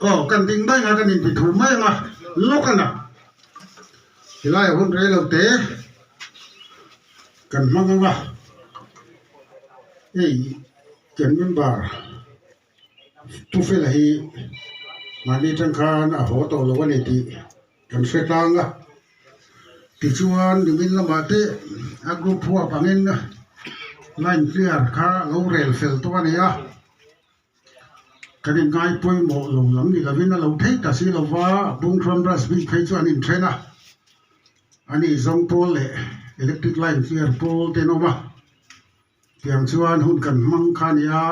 Aw kan ding mai anga kan inti thu mai anga lawk a na helai ah hun rei lo te kan hmang anga hei kan member Pu Fela hi mahni atang khan a haw tawh lo a ni tih kan hre tlang a tichuan nimin lamah te a group huap angin line clear kha lo rel fel tawh a ni a kan inngai pawimawh lo lam ni lovin a lo thei ta si lova Bungthluam branch bik phei chu an inthen a ani zawng pawl leh electric line clear pawl te an awm a. Tiang chuan hun kan hmang kha a ni a,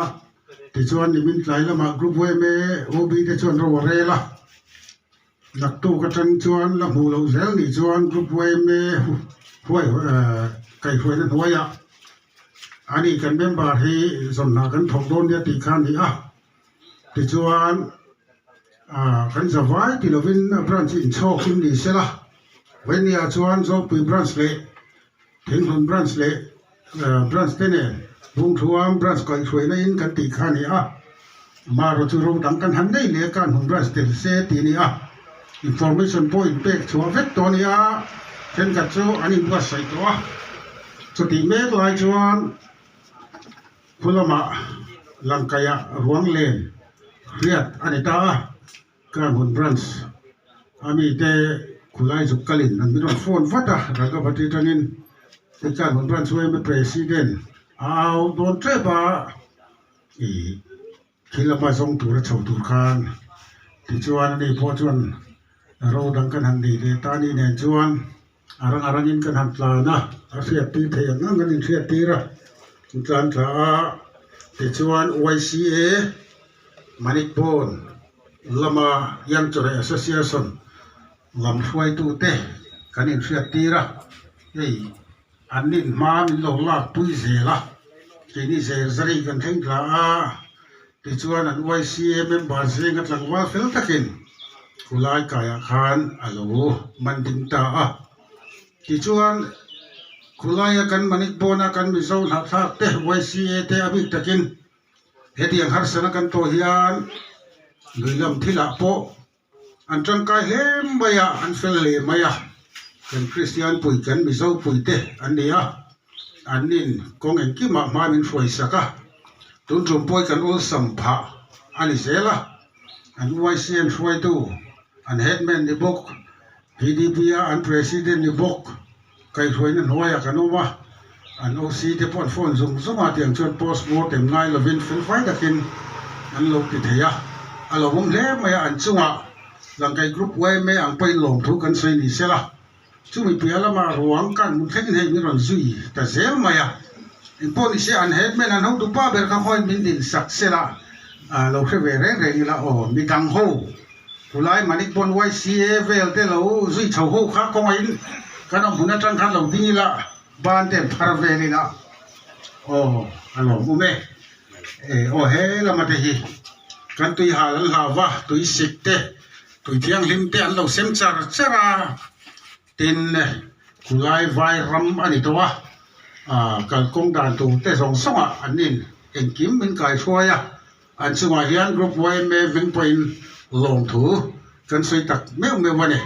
tichuan nimin tlai lamah Group YMA OB te chuan ro a rel a, naktuk atang chuan la hmuh loh zel nih chuan Group YMA huai kaihhruaina hnuaiah a ni kan member hi zawn hna kan thawk dawn nia tih kha a ni a, tichuan kan zavai ti lovin branch inchhawkin ni sela, Vainia chuan Zawlpui branch leh Thinghlun branch leh branch te nen Bungthuam branch kaihhruaina in kan tih kha a ni a, amaherawh chu ro dang kan han nei leh Kanhmun branch tel se tih a ni a, information pawh in pek chhuah vek tawh a ni a, thenkhat chu an inbuatsaih tawh a, chutih mek lai chuan khu lamah Langkaihah ruang len hriat a ni ta a. Kanhmun branch a mite khulai zuk kalin an min rawn phone vat a, Rangavati atangin hei Kanhmun branch yma president a au dawn tep a, ih thil lama zawng tura chho tur khan tichuan ani pawh chuan ro dang kan han nei leh ta a ni nen chuan a rang a rangin kan han tlan a, a hriat tir theih ang ang kan inhriat tir a, an tlan thla a tichuan YCA. Manikpur lama Young Chawhmeh Association lam hruaitute kan inhriat tir a, hei an nin hma min lo lak pui zel a, keini zel zari kan thleng thla a, tichuan an YCA member zinga tlangval fel takin khulai kaiah khan a lo man ding ta a, tichuan khulaia kan Manikpawna kan Mizo hnahthlak te YCA te a bik takin. Hetiang harsana kan tawh hian lui lam thilah pawh an tangkai hle mai a, an fel hle mai a, kan Kristian pui kan Mizo pui te an ni a, an nin kawng engkimah hma min hruai sak a, tun tum pawh hi kan awlsam phah a ni zel a, an YCM hruaitu an headman ni bawk, VDP a an president ni bawk. Kaihhruaina hnuaiah kan awm a, an OC te pawh an phone zung zung a, tiang chuan post mortem ngai lovin felfai takin an lo ti thei a, a lo awm hle mai a, an chungah Langkaih Group yma ang pawhin lawmthu kan sawi ni sela, chumi piah lamah ruang kan hmu thlengin hei min rawn zui ta zel mai a, engpawh ni se an headman an hotu pa ber kha khawiin min din sak sela, lo hre ve reng reng ila aw midang ho. Khulai Manikbawn YCA vel te lo zui chho ho kha kawngaihin kan awm hmun atang khan lo ding ila ban te an phar vel ila aw a lawm awm e aw he lama te hi kan tui hal an hlau va tui sik te tui thianghlim te an lo sem char char a tin khulai vai ram a ni tawh a ah kalkawng dan tur te zawng zawng ah an in engkim min kaihruai a. An chungah hian Group yma hming pawhin lawmthu kan sawi tak meuh meuh a ni.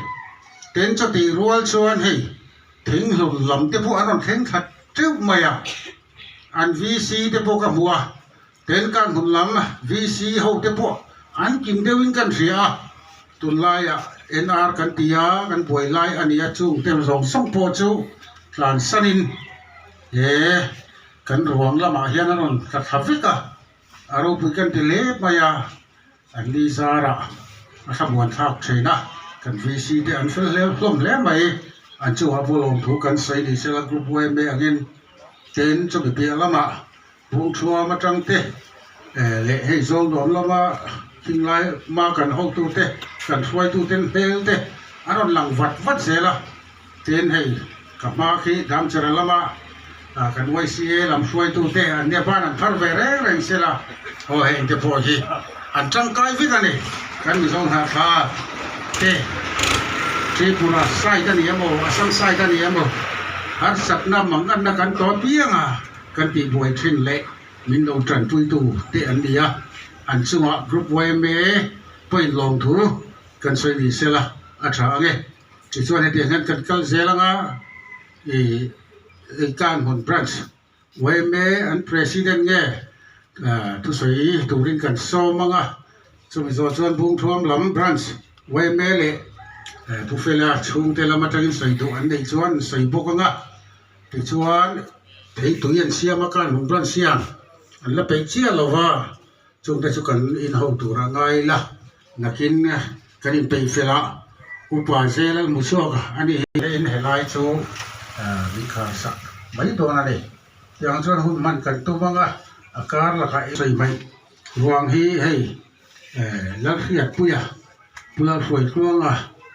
Tin, chutih rual chuan hei thinghlun lam te pawh an rawn thleng thla teuh mai a, an VC te pawh ka hmu a, tin kan hmun lam VC ho te pawh an kim deuhin kan hria a, tunlaiah. NR kan ti a, kan buai lai a ni a, chung te zawng zawng pawh chu tlan sanin he kan ruang lamah hian a rawn tla thla vek a, a ropui kan ti hle mai a, an ni zarah a thlamuan thlak thin a, kan VC te an fel hle hlawm hle mai, an chungah pawh lawmthu kan sawi ni sela group yma angin tin chumi piah lamah Bungthuam atang te leh hei Zawlnuam lama thinglai hma kan hotute kan hruaituten hmel te a rawn lang vat vat zel a, tin hei ka hma khi Damchera lama kan YCA lam hruaitute an nia ban an phar ve reng reng sel a, aw heng te pawh hi an tangkai vek a ni, kan Mizo hnahthla te Tripura side a ni emaw Assam side a ni emaw harsatna manganna kan tawn piang a. Kan tihbuai thin leh min lo tanpuitu te an ni a, an chungah Group yma point lawmthu kan sawi ni sela a tha ang e. Tichuan hetiang hian kan kal zel anga ih Eikanhmun Branch yma an President nge thusawi turin kan sawm ang a, chumi zawh chuan Bungthuam lam Branch yma leh Pufela chhungte lam atangin sawi duh an neih chuan an sawi bawk ang a. Tichuan, theitui an siam a, kan hmun rawn siam an la peih chiah lo va, chungte chu kan inho tur a ngai la, nakin kan inpeih fel a, upa zel an hmu chhuak a ni. Hei helai chu min khar sak mai dawn a ni. Tiang chuan hun hman kan tum ang a, a kar lakah i sawi mai ruang hi hei Lalhriatpuia Pu Lalhruaitluanga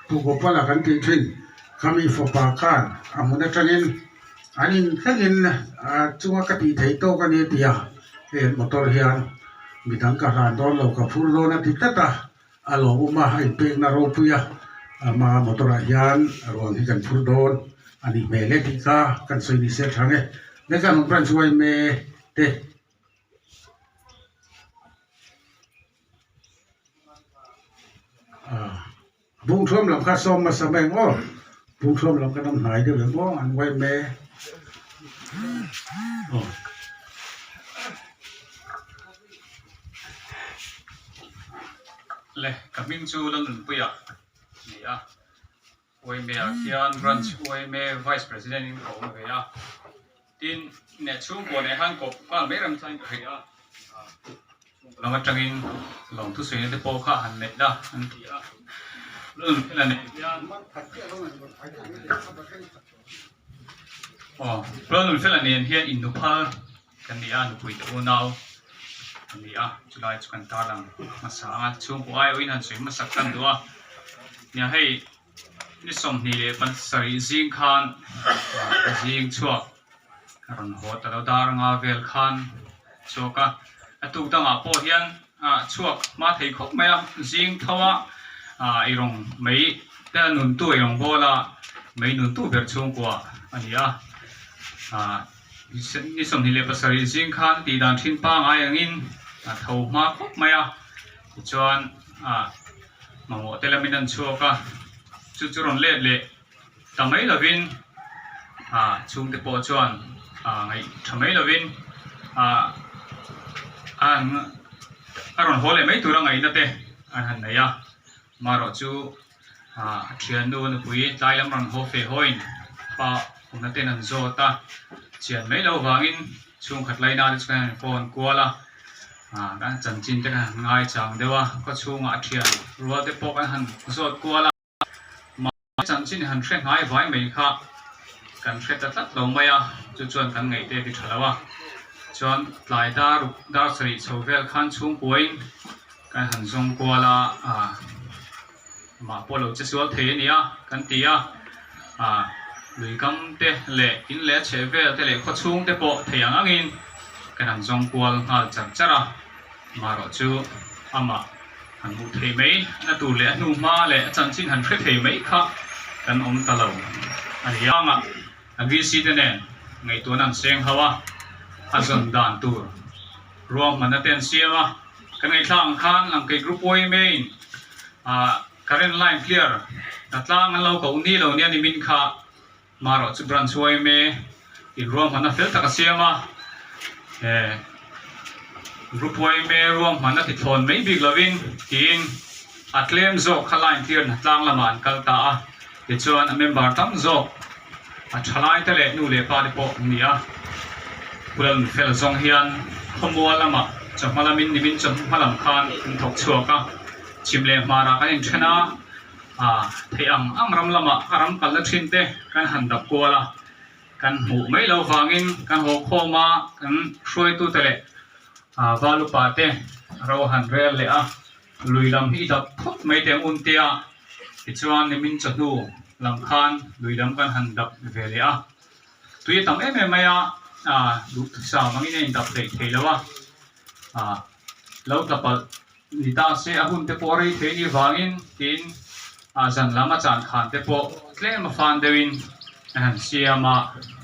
Pu Gopala kan tih thin khami fapa khan a hmun atangin an in thlengin a chunga ka tih theih tawk a ni a ti a, hei an motor hian midang ka hlan dawn lo ka phur dawn a ti tlat a, a lawmawm a, a inpekna ropui a, ama motor ah hian ruang hi kan phur dawn a ni hmel e tih kha kan sawi ni se tha nge, Lehkha hnung branch yma te. Bungthuam lam kha sawm hmasa mai ang aw Bungthuam lam kha ram hnai deuh em aw an uai mai aw. Le ka hming chu Lalnunpuia a ni a. Uaimea khian Branch Uaime Vice President in ka awm ve a, tin neh chhungkua neh han kawp nghal mai rem chuan ka hria a, chhungkaw lam atangin lawm thusawi te pawh kha han neih la an ti a, Lalnunfela neh hian aw Lalnunfela nen hian innuphal kan ni a, nupui te unau kan ni a, chulai chu kan tarlang hmasa ang a, chhungkaw aiawhin han sawi hmasak tan duh a, nia hei ni 27 zing khan zing chhuak a rawn haw ta lo dar anga vel khan chhuak a, a tuk dangah pawh hian chhuak hma thei khawp mai a, zing tho a eirawng mai te a nuntu eirawng bawl a mei nuntu ber chhungkua a ni a. Ni 27 zing khan tih dan thin pangai angin a tho hma khawp mai a, tichuan ah mamawh te lamin an chhuak a, chu chu rawn let leh ta mai lovin ah chhungte pawh chuan ah ngaih tha mai lovin ah an a rawn haw leh mai tura ngaihna te an han nei a, marawh chu. A thiannu nupui tlai lam rawn haw fe hawiin pa awmna ten an zawt a, chian mai loh vangin chhungkhat laina te chu kan han phone kual a, kan chanchin te kan han ngaichang deuh a, khawchhungah a thian rual te pawh kan han zawt kual a, mahni chanchin han hre hnai vai mai kha kan hre ta tlat lo mai a, chu chuan kan ngaih te a ti tha lo a, chuan tlai dar ruk dar sarih chho vel khan chhungkuain kan han zawng kual a. Amah pawh lo che sual thei a ni a, kan ti a. Ah, lui kam te leh in leh a chheh vel te leh khaw chhung te pawh thei ang angin kan han zawng kual nghal char char a. Amaherawh chu amah han hmuh thei mai na tur leh a hnu hma leh a chanchin han hre thei mai kha kan awm ta lo a ni a. An VC te nen ngaihtuahna an seng ho a, a zawn dan tur ruahmanna te an siam a. Kan ngaihthlak ang khan Langkei Group YMA-in current line clear na tlang an lo koh ni lo nia nimin kha marawh chu Branch YMA in ruahmanna fel tak a siam a, he Group YMA ruahmanna tithlawn mai bik lovin tiin. A tlem zawk kha line clear hna tlang lamah an kal ta a, tichuan a member tam zawk a thalai te leh nu leh pa te pawh an ni a. Pu Lalnfela zawng hian khawmual lamah chawhma lamin nimin chawhma lam khan an thawk chhuak a, chhim leh hmarah kan inthen a, theih ang ang ram lamah a ram kalna thin te kan han dap kual a, kan hmuh mai lo vangin kan haw khawm a, kan hruaitute leh val upa te ro han rel leh a. Lui lam hi i dap phawt mai teh ang un tia, tichuan nimin chawhnu lam khan lui lam kan han dap ve leh a, tui a tam em em mai a, duhthusam angin a indap hleih thei lo a, lo tla palh ni ta se a hun te pawh a rei thei ni vangin tiin zan lam a chan khan te pawh tlem a fan deuhin an han siam a,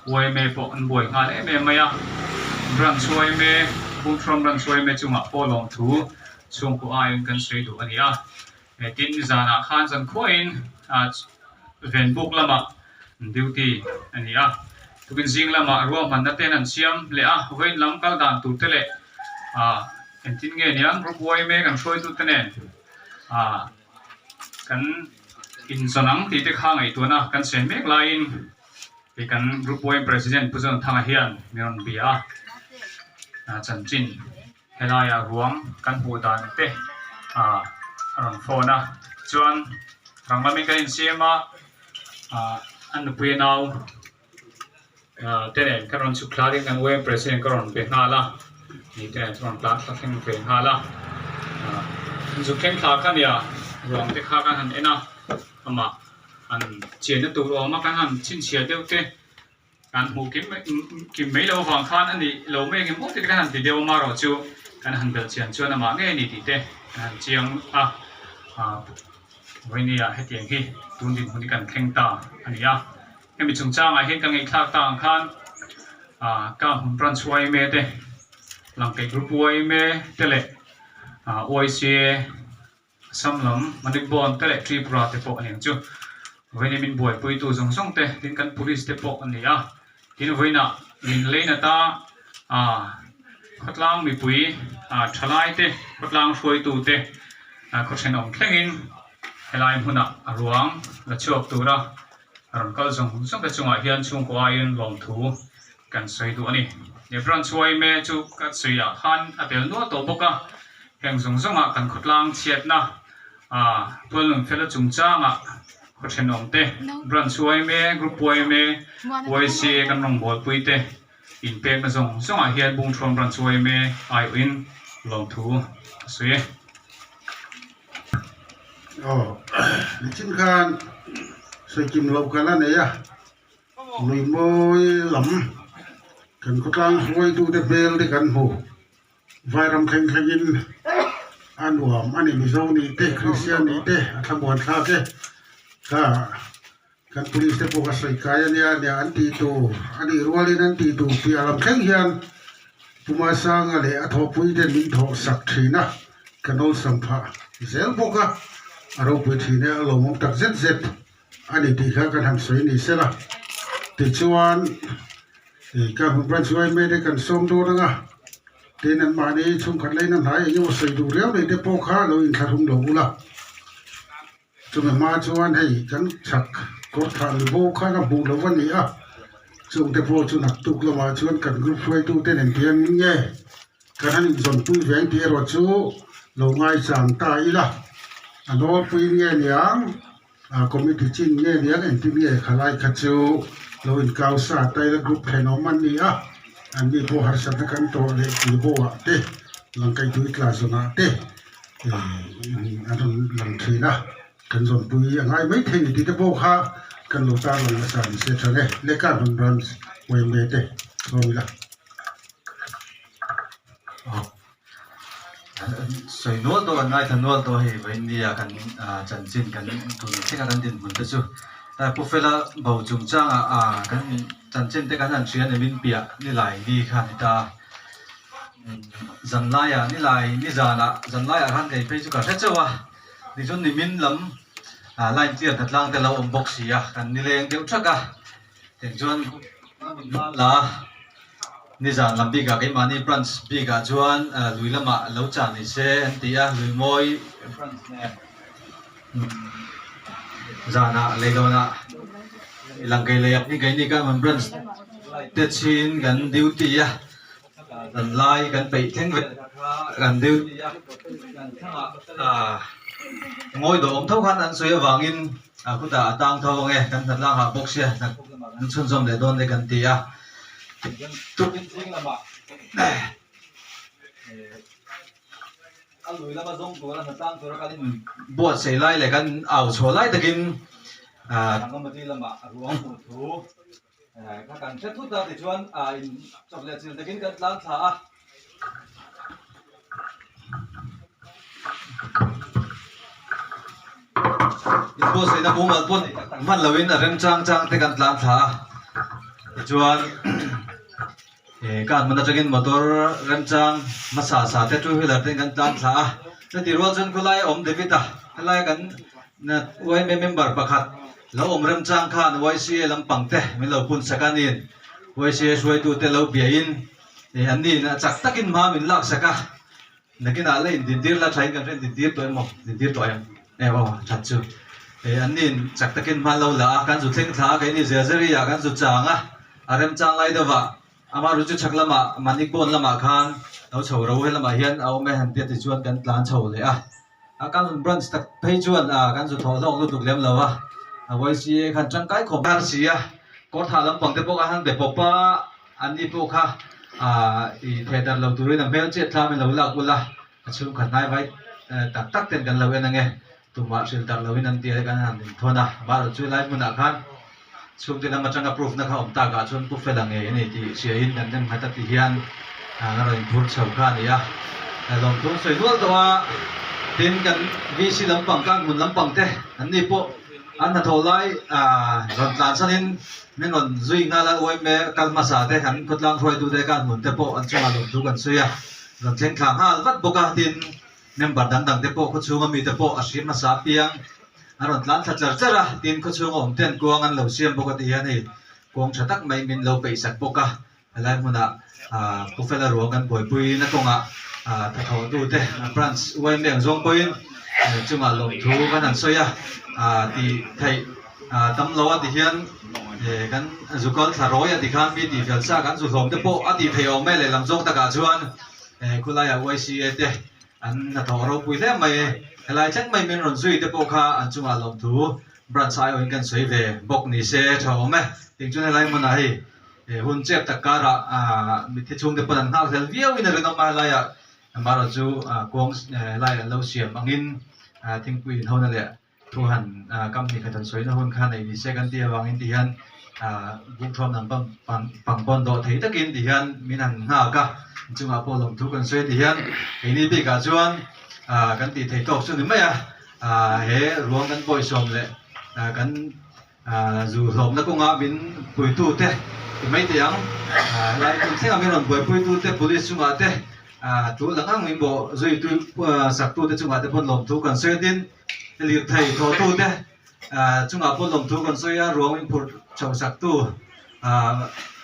yma pawh an buai nghal em em mai a, Branch yma, Bungthrawm Branch yma chungah pawh lawmthu Chhungkaw aiin kan sawi duh a ni a, tin zanah khan zan khuain Venbuk lamah duty a ni a, tukin zing lamah ruahmanna ten an siam leh a, vawiin lam kal dan tur te leh engtin nge niang group yma kan hruaitute nen kan inzawn ang tih te kha ngaihtuahna kan sawi mek laiin hei kan group yma president Pu Zoramthanga hian min rawn bia a, chanchin. Helaiah ruang kan hmuh dan te ah a rawn phone a, chuan rang lamin kan insiam a, ah a nupui a nau ah te nen kan rawn chhuk thla ding kan UM president ka rawn be nghal a, ni te nen chuan rawn tlan thla thleng ve nghal a, ah zuk thleng thla kha nia ruang te kha kan han en a, amah han chianna tur awm a kan han chhinchhiah deuh te. Kan hmuh kim kim mai loh avang khan a nih lo mai engemaw tih te kan han ti deuh a marawh chu kan han belh chian chuan amah ngei a ni tih te kan han chiang a, vawinia hetiang hi tun dinhmun hi kan thleng ta a ni a, hemi chungchangah hian ka ngaihthlak ta ang khan ka hmun branch yma te Langkaih group yma te leh YCA Assam lam Manikbawn te leh Tripura te pawh a ni ang chu. Vawiin min buaipuitu zawng zawng te tin kan police te pawh a ni a, tin vawiinah min lein ata ah khawtlang mipui ah thalai te khawtlang hruaitu te khaw thenawm thlengin helai hmunah a ruang la chhuak tura rawn kal zawng zawng te chungah hian chhungkaw aiin lawmthu kan sawi duh a ni. Hebron chhuaime chu ka sawiah khan a tel nual tawh bawk a, heng zawng zawngah kan khawtlang chhiatna tualnun fela chungchangah khaw thenawm te, Branch yma, Group yma, YCA kan rawngbawlpui te inpekna zawng zawngah hian Bungthuam Branch yma aiawhin lawmthu a sawi e. Aw, nichin khan sawikim loh ka la nei a. Lui mawi lam kan khawtlang hruaitute hmel te kan hmu. Vairam thleng thlengin a nuam a ni Mizo nih te Kristian nih te a thlamuan thlak e. Kha kan police te pawh ka sawi kai a nia nia an tih tur a nih rualin an tih tur piah lam thleng hian Puma Sanga leh a thawhpui ten min thawh sak thin a, kan awlsam phah zel bawk a, a ropui thin e a lawmawm tak zet zet. A ni tih kha kan han sawi ni sela, tichuan ih ka hmun branch yma te kan sawm dawn ang a, tin anmahni chhungkhat leina hnai eng emaw sawi duh riau nei te pawh kha lo inthlahrung lo ula, chumi hma chuan hei kan chhak kawr thah ni bo kha ka hmuh loh a ni a, chungte pawh chu naktuk lamah chuan kan group hruaitu ten engtiang nge kan han inzawnpui ve ang tih erawh chu lo ngaichang ta ila, a nawlpui nge niang. Committee chin nge niang engtin nge khalai kha chu lo inkau sa taila group thenawm an ni a, an ni pawh harsatna kan tawh leh tih bawhah te langkaih tui tla zawnah te an rawn lang thin a, kan zawnpui a ngai mai thei ni tih te pawh kha kan lo tarlang nasa ni se tha nge lehkha hnun branch yma te sawm ila. Sawi nual tawh kan ngaithla nual tawh hei vawiin nia kan chanchin kan tun thlenga kan dinhmun te chu Pu Fela bo chungchangah kan chanchin te kan han hria ni min piah nilai ni kha a ni ta a zanlaiah nilai nizanah zanlaiah khan kei phei chu ka hre chauh a tichuan nimin lam line clear hna tlang te lo awm bawk si a kan nileng deuh thak a tichuan la. Nizan lam bikah keimahni branch bikah chuan lui lamah lo chah ni se an ti a, Luimawi branch nen Zanah leilawnah langkei lei ah keini kan rawn branch te chhin kan duty a zan lai kan peih thleng vel kha kan duty a kan thlangah ngawi dawh awm tho khan an sawi avangin a khutah a tang tho ang e kan hnatlang hah bawk sia hnathlawk lamah kan chhunzawm leh dawn te kan ti a tukin zing lamah. A lui lama zawng tura hnatlang tura kan in buatsaih lai leh kan au chhuah lai takin Rangamati lamah a ruang hmuh thu kha kan hre thut a tichuan in chawp leh chil takin kan tlan thla a. In buatsaihna mumal pawh nei tak tak hman loin a remchang chang te kan tlan thla a tichuan. Car hmun atangin motor remchang hmasa sa te two wheeler ten kan tlan thla a, chuti rual chuan khawlai a awm David a, helai kan yma member pakhat lo awm remchang khan YCA lampang te min lo pun sak a niin YCA hruaitu te lo biain an niin a chak takin hma min lak sak a, nakinah la indintir la thain kan hre indintir tawh emaw indintir tawh em aw that chu an niin chak takin hma lo la a, kan zu thleng thla a keini Zezeri ah kan zu chang a. A remchang lai deuh ah ama ru chu chhak lamah Manik Bawn lamah khan lo chho ro he lamah hian a awm e han tia tichuan kan tlan chho leh a. A kan rawn branch tak phei chuan ah kan zu thawh hlawk lutuk lem lo a, a YCA khan tangkai khawp a si a, kawr thah lampang te pawh kha han be pawp a, an ni pawh kha ah i theh darh lo turin a hmel chiat thlam in lo lak ula, a chhungkhat hnai vai tak tak ten kan lo en ange. Tumah hrilh darh loin an tia kan han inthawn a, amaherawh chu lai hmunah khan chhungte lam atanga proof na kha awm takah chuan Pu Fela ngei a ni tih hriain kan nem nghat a ti hian a rawn inphur chho kha a ni a. Lawmthu an sawi nual tawh a, tin kan VC lampang kan hmun lampang te an ni pawh an hnathawh lai rawn tlan sanin min rawn zui nghal a, yma kal hmasa te kan khawtlang hruaitute kan hmun te pawh an chungah lawmthu kan sawi a, rawn thleng thla nghal vat bawk a, tin Member dang dang te pawh khawchhunga mite pawh a hriat hmasa apiang an rawn tlan thla char char a, tin khawchhunga awm ten kuang an lo siam bawk a ti hian hei kuang tha tak mai min lo peihsak bawk a, helai hmunah Pu Fela ruang kan buaipui na kawngah thathawh tu te branch yma ang zawng pawhin chungah lawmthu kan han sawi a, tih theih tam lo a ti hian kan zu kal thla rawi a ti khan mi tih fel sa kan zu hlawm te pawh a tih theih awm e lehlam zawng takah chuan. He khawlaiah YCA te an hnathawh ropui hle mai. Helai thleng mai min rawn zui te pawh kha an chungah lawmthu branch aiawhin kan sawi ve bawk ni se tha awm e. Ting chuan helai hmunah hei hun chep tak karah mitthi chhungte pawn an nghak hlel viau in a rinawm a, helaiah amaherawh chu kawng helai an lo siam angin thingpui inhona leh Thu han company khat han sawina hun kha nei ni se kan tih avangin ti hian bungthuam lam pang pawn dawh thei takin ti hian min han nghak a, chungah pawh lawmthu kan sawi ti hian keini bikah chuan kan tih theih tawk chu ni mai a, he ruang kan bawisawm leh kan zu hlawmna kawnga min puitute ti mai teh ang, helai hmun thlengah min rawn buaipuitute police chungah te tul ang ang min bawh zui saktute chungah te pawn lawmthu kan sawi a tin. Lirthei thawhtute chungah pawn lawmthu kan sawi a, ruang in phurh chhoh saktu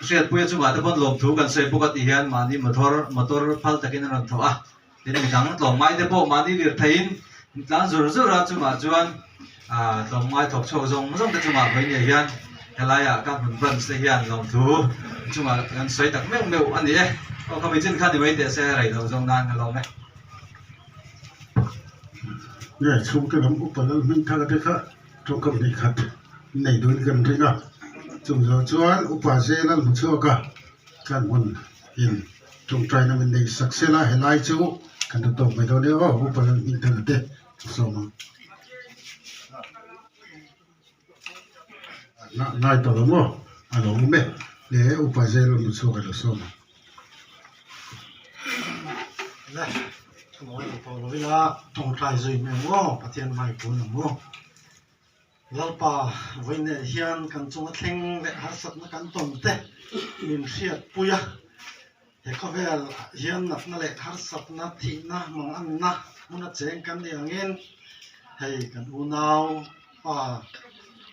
Hriatpuia chungah te pawn lawmthu kan sawi bawk a tih hian mahni motor motor phal takin a rawn thawh a, tin midang tlawmngai te pawh mahni lirtheiin an tlan zur zur a, chungah chuan tlawmngai thawk chhuak zawng zawng te chungah vawinia hian helaiah ka hmun branch te hian lawmthu chungah kan sawi tak meuh meuh a ni e. Aw khami chin kha ni mai teh se rei lo zawng nan ka lawm e. Nge chhungte lam upa lal hming thar te kha tawngkam hnih khat nei duhin kan ring a, chung zawh chuan upa zel a hmu chhuak a, kan hmun in tawngtaina min nei sak sel a, helai chu kan la tawk mai dawn e aw upa lal hming thar te a sawm ang. Ngai tawh lo maw a lo awm e le upa zel a hmu chhuak a lo sawm ang. Le mawi lo tawh lo ila tawngtai zui mai ang aw Pathian vai kun ang u. Lalpa vawiineh hian kan chunga thleng leh harsatna kan tawn te min hriatpui a, he khawvel ah hian natna leh harsatna thihna manganna hmuna cheng kan ni angin hei kan unau pa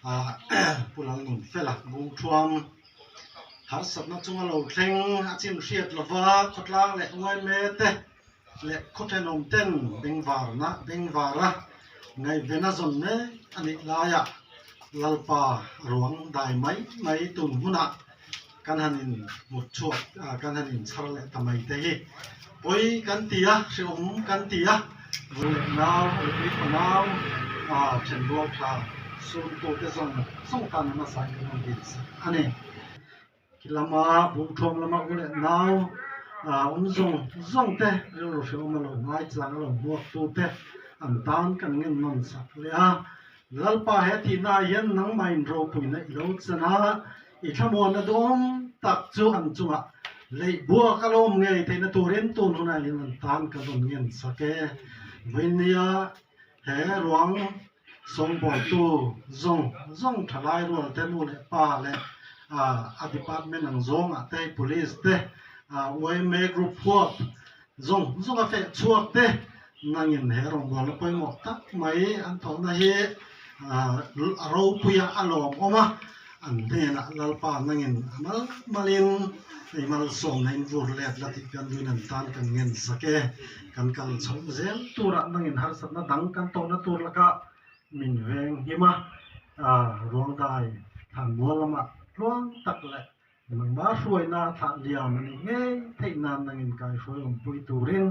ah Pu Lalnunfela Bungthuam Harsatna chunga lo thleng a chin hriat lova khawtlang leh uaime te leh khaw thenawm ten bengvarna bengvara. Ngaihven a zawn mek a nih laiah Lalpa ruang dai mai mai tun hunah kan han in hmut chhuak kan han in chhar leh ta mai te hi pawi kan ti a, hrehawm kan ti a, vun leh nau, nupui fanau then rual tha suntu te zawng zawng tan a nasa in kan rawn dil sak a ni. Khi lama buhthuam lama u leh nau awm zawng zawng te rilru hrehawm a lo ngai chang a lo hmuak tu te an tan kan ngen nawn sak leh a, Lalpa he thihna ah hian nangmah in ropuina i lo chan a, i thlamuanna duhawm tak chu an chungah leih buak a lawm ngei theihna turin tun hunah hian an tan ka rawn ngen sak e. Vawinia he ruang sawngbawltu zawng zawng thalai rual te nu leh pa leh a department ang zawngah te police te yma group huap zawng zawng a feh chhuak te nangin he rawngbawlna pawimawh tak mai an thawhna hi a ropuia a lawmawm a, an hnenah Lalpa nangin a mal malin hei malsawmna in vur let la tih kan duhin an tan kan ngen sak e, kan kal chhoh zel turah nangin harsatna dang kan tawhna tur lakah min veng him a, ruangdai thlanmual lamah tluang tak leh Nangmah hruaina thlah liam a nih ngei theih nan nangin kaihruai awmpui turin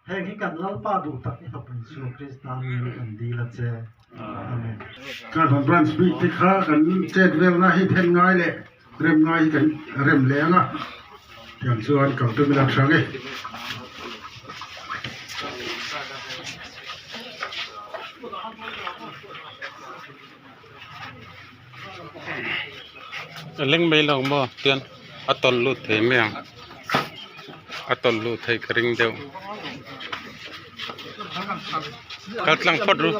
heng hi kan Lalpa duh tak i fapa Isua Krista min kan dil a che. Amen. Carbon branch bik te kha kan chet velna hi then ngai leh rem ngai hi kan rem leh ang a, tiang chuan kal tum ila tha nge. A leng mai lo maw tian a tawlh lut thei mai ang a tawlh luh theih ka ring deuh kal tlang phawt ru.